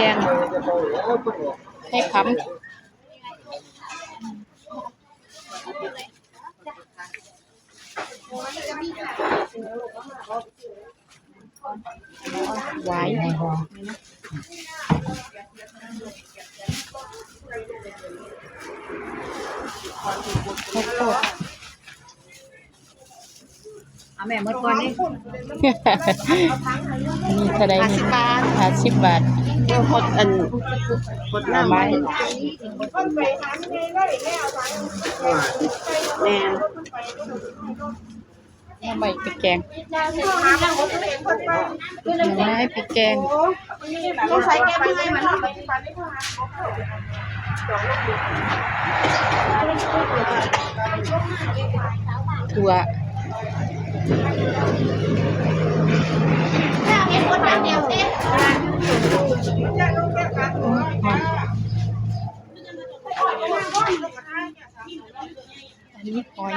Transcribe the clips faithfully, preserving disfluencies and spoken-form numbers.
แกง ให้พร้อม หวาย ข้าวโพด เอาแม่หมดก่อนนี่ อันนี้เท่าใดนี่ ห้าสิบบาท ห้าสิบบาท เออ หมดอัน หมดหน่อไม้ แม่น หน่อไม้ไปแกง หน่อไม้ไปแกง ถั่ว อันนี้หอย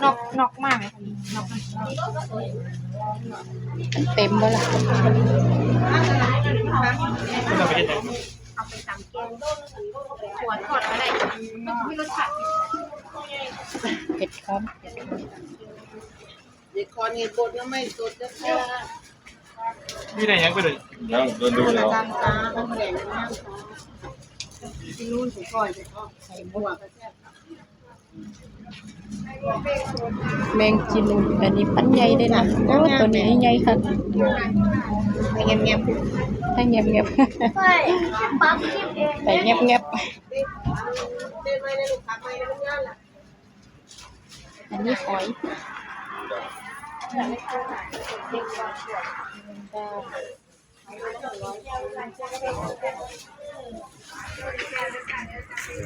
นอก นอกมากเลยค่ะ นอก มันเต็มบ่ล่ะ เอาไปตำแกง ถั่วทอดก็ได้ มันมีรสชาติ เผ็ดครับ เด็กคอนเห็ดบดน้ำไม่สดจ้ะค่ะ นี่ได้หยังไปเลย นั่งโดนดูแล้ว ตามตาเป็นแดงมากค่ะ ที่นู่นผมก่อนจะชอบใส่บัวก็แซ่บค่ะ แมงจีนูน อันนี้พันใหญ่เลยนะ โอ้ ตัวนี้ใหญ่ค่ะ เงียบเงียบ ให้เงียบเงียบ ใช่ ปั๊มคลิปเอง ใส่เงียบเงียบ อันนี้หอย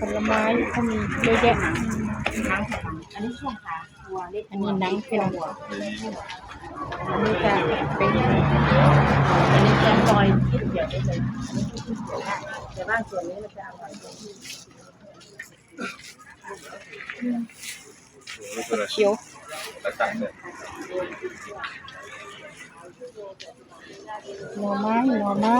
ผลไม้ก็มีเยอะแยะ อันนี้ช่วงขา อันนี้หนังเป็น อันนี้จะเป็น อันนี้จะซอยที่เดียวได้เลย แต่ว่าส่วนนี้มันจะอร่อยกว่าที่ เขียว หน่อไม้ หน่อไม้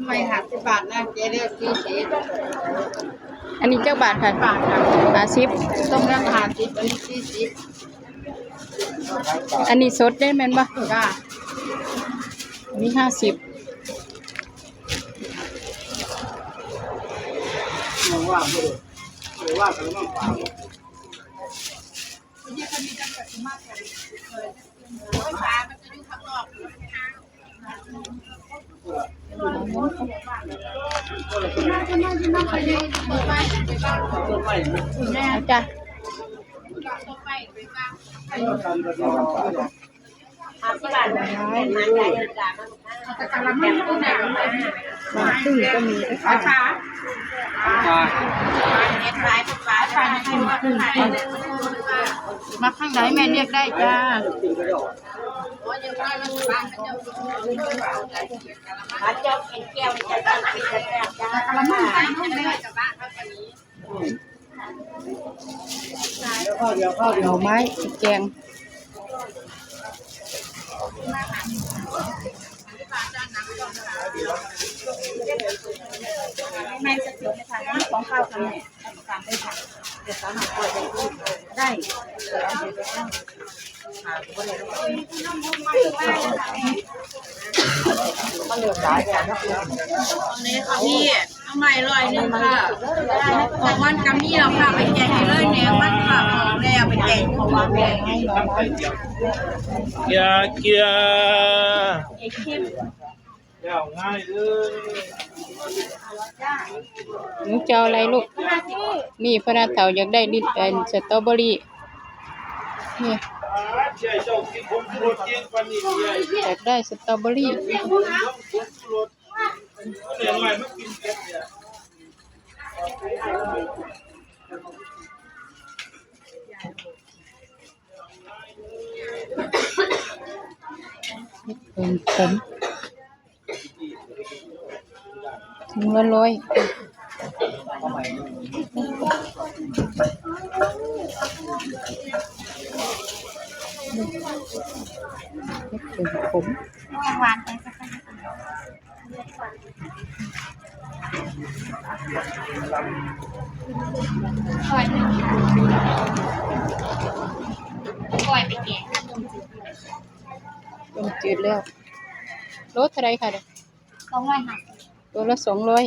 ไม่ห้าสิบบาทนะ เจ๊เลือกสี่สิบ อันนี้จักบาทค่ะ บาทค่ะ ห้าสิบ ต้มแล้วก็ห้าสิบ อันนี้สี่สิบ อันนี้สดได้แม่นบ่ จ้า อันนี้ห้าสิบ จ้ะ ห้าสิบบาทนะ มาครึ่งก็มีนะคะ มาข้างใดแม่เลือกได้จ้า หน่อไม้แกง ไม่สะดวกเลยค่ะ ของข้าวค่ะแม่ ตามได้ค่ะ เดี๋ยวสาวหน่อยปล่อยไปได้ อันนี้ค่ะพี่ เอาใหม่ร้อยหนึ่งค่ะ ของมันกะมีแล้วค่ะ ไปแกงให้เลยแหนมมันค่ะ ของแล้วไปแกงของมันแกง เกียร์ เกียร์ ยาวง่ายเลย หนูจะเอาอะไรลูก นี่พะนาเฒ่าอยากได้ลิน เอ่อ สตรอเบอรี่ นี่ ใช่ เจ้ากินผงชูรสเก่งปานนี้ อยากได้สตรอเบอรี่ ผงชูรส เอาเหรียญใหม่มากินเก็บเนี่ย เห็ดเผิงขม ถุงละร้อย เห็ดเข็มขม หวานไปสักหน่อย ปล่อยไปแกง ต้มจืดแล้ว โลเท่าไหร่คะเนี่ย สองร้อยห้าสิบ ตัวละสองร้อย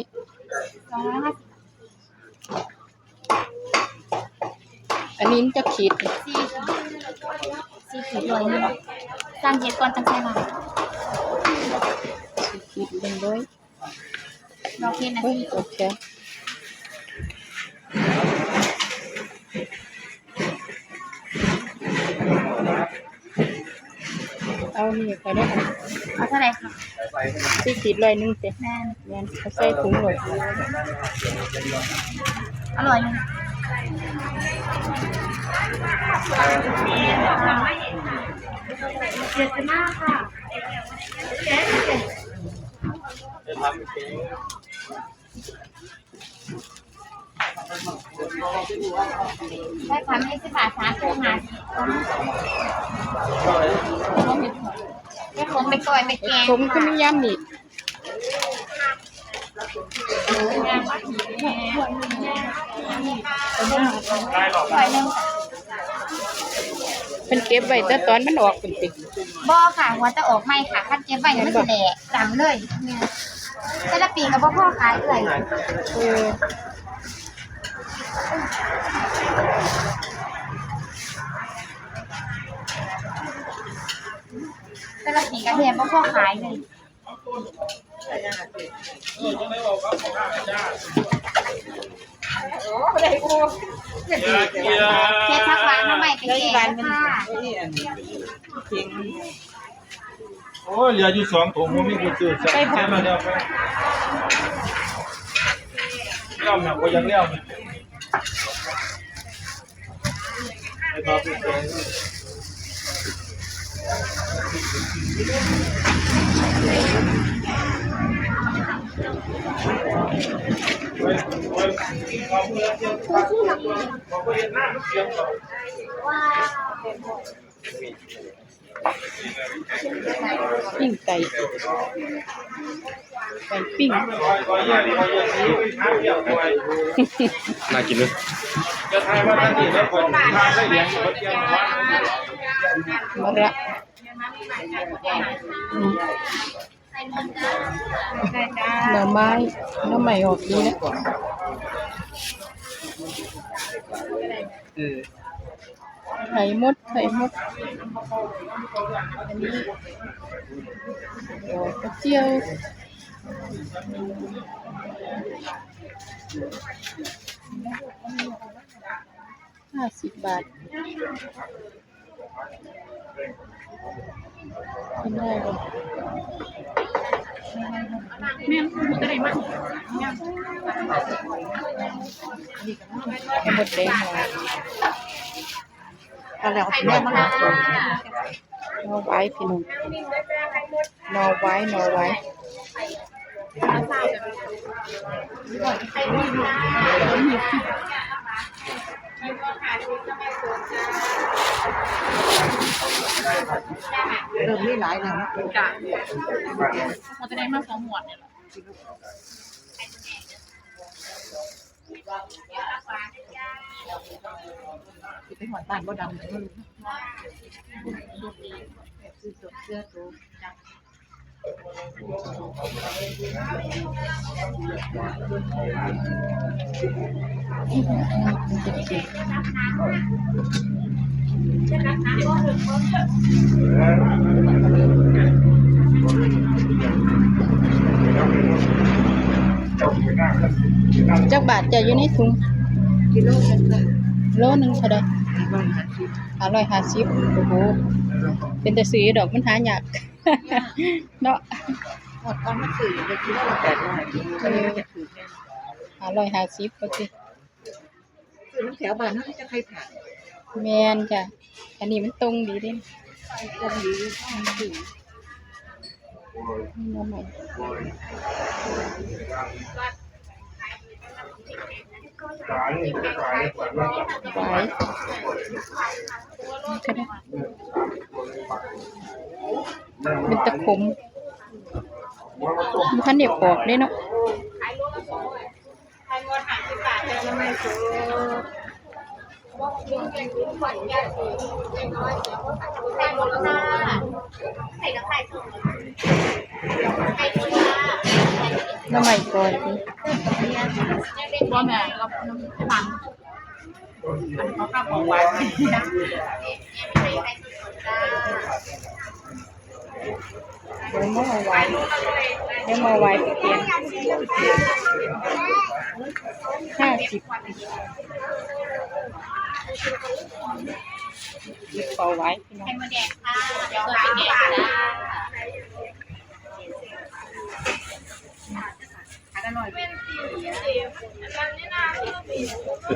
สองร้อยห้าสิบ อันนี้มันจะขีด สี่ขีด สี่ขีดร้อยหนึ่ง สั่งเห็ดก่อนจังใส่มา สี่ขีดหนึ่งร้อย ดอกเห็ดนะ เฮ้ย สี่ขีด โอเค เอานี่ไปได้ค่ะ เอาเท่าไหร่คะ สี่ขีดร้อยหนึ่งเต็ม แม่น แม่น เอาใส่ถุงเลย อร่อยอยู่ เจ็ดสิบห้าค่ะ ได้ความให้สิบบาท สามตัวห้าสิบ เดี๋ยวผมไปก่อยไปแกง ผมก็ไม่ย่ำอีก ก่อยหนึ่ง เพิ่นเก็บไว้แต่ตอนมันออกเป็นติ บ่ค่ะ หัวจะออกใหม่ค่ะ คันเก็บไว้มันสิแหลกดำเลย แต่ละปีก็บ่พอขายเอื้อย เออ แต่ละปีก็แทบบ่พอขายเลย เฮ็ดผักหวานมาใหม่ไปแกงค่ะ โอ้ย เหลืออยู่สองถุง บ่มีผู้ซื้อ ใส่ ใส่มาแล้วไป แล้วนะ บ่อยากแล้วนะ ปิ้งไก่ ไก่ปิ้ง น่ากินเลย มะระ อืม หน่อไม้ หน่อไม้ออกดีนะ เออ ไข่มด ไข่มด อันนี้ ดอกกระเจียว ห้าสิบ บาท กินได้บ่ แม่น มันก็ได้มา ไข่มดแดงหน่อย เอาแล้ว แม่มาแล้ว หน่อไว้พี่น้อง หน่อไว้ หน่อไว้ เริ่มมีหลายแล้วนะ จ้ะ มันจะได้มาสองหมวดเนี่ยเหรอ สิไปหอดบ้านบ่ดำเลย ซื้อเสื้อตัว จักบาทจ้ะ อยู่ในถุง กิโลหนึ่งจ้ะ โลหนึ่งเท่าใด ห้าร้อยห้าสิบ ห้าร้อยห้าสิบ โอ้โห เป็นตาซื้อดอก มันหายาก เนาะ หมดตอนมันซื้ออยู่เลย กิโลละแปดร้อย เออ ห้าร้อยห้าสิบ ก็สิ ซื้อน้ำแถวบ้านเฮาจะใครผ่าน แม่นจ้ะ อันนี้มันตรงดีเด้ ตรงดี อืม นี่หน่อไม้ หวาย เป็นตะขม มันทันได้ปอกเด้เนาะ หน่อไม้ก่อนสิ บ่แม่น เรา เดี๋ยวมาเอาไว้ เดี๋ยวมาเอาไว้ไปเปลี่ยน ห้าสิบ หยิบเอาไว้พี่น้อง ไข่มดแดงค่ะ เดี๋ยวไข่มดแดงจ้า อันอร่อย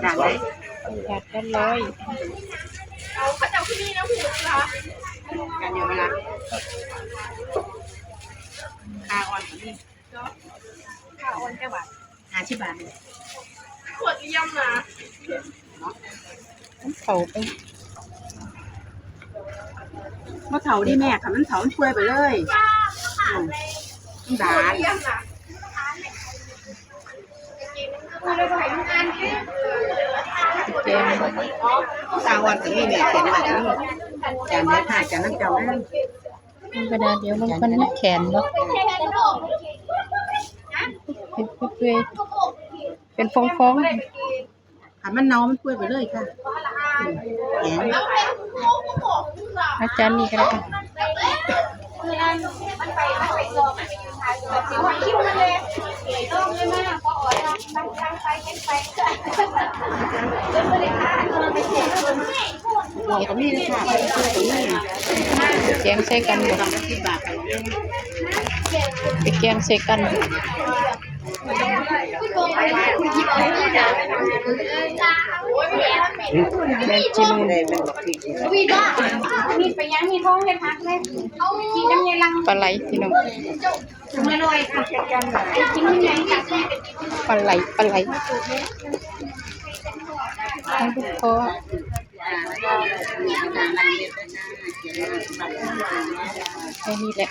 ดังไหม อยากได้ร้อย เอาข้าวเจ้าที่นี่นะคุณคะ กันเดียวเวลา ข้าวอ่อนนี่ ข้าวอ่อนแค่บาท ห้าสิบบาทนี่ ขวดเยี่ยมนะ มันเผาไป บ่เฒ่าเด้แม่ คันมันเฒ่ามันเปื่อยไปเลย อืม มันบาด แกง สาววันก็มีแม่แกงมาแล้ว จานเดียวค่ะ จานน้ำเจ้านะ ธรรมดา เดี๋ยวมันเป็นแขนบ่ เป็นเปื่อยๆ เป็นฟองๆ ถ้ามันเน่ามันเปื่อยไปเลยค่ะ อืม แกง อาจารย์นี่ก็ได้ค่ะ หัวก็มีนะคะ แกงใส่กันบ่ สิบบาท ไปแกงใส่กัน แม่นจิม มีดไปยังมีท้องเฮ็ดหักเลย เอามีดน้ำยาลัง ปลาไหลพี่น้อง อร่อยค่ะ กินยังไง ปลาไหล ปลาไหล ทั้งลูกคอ แค่นี้แหละ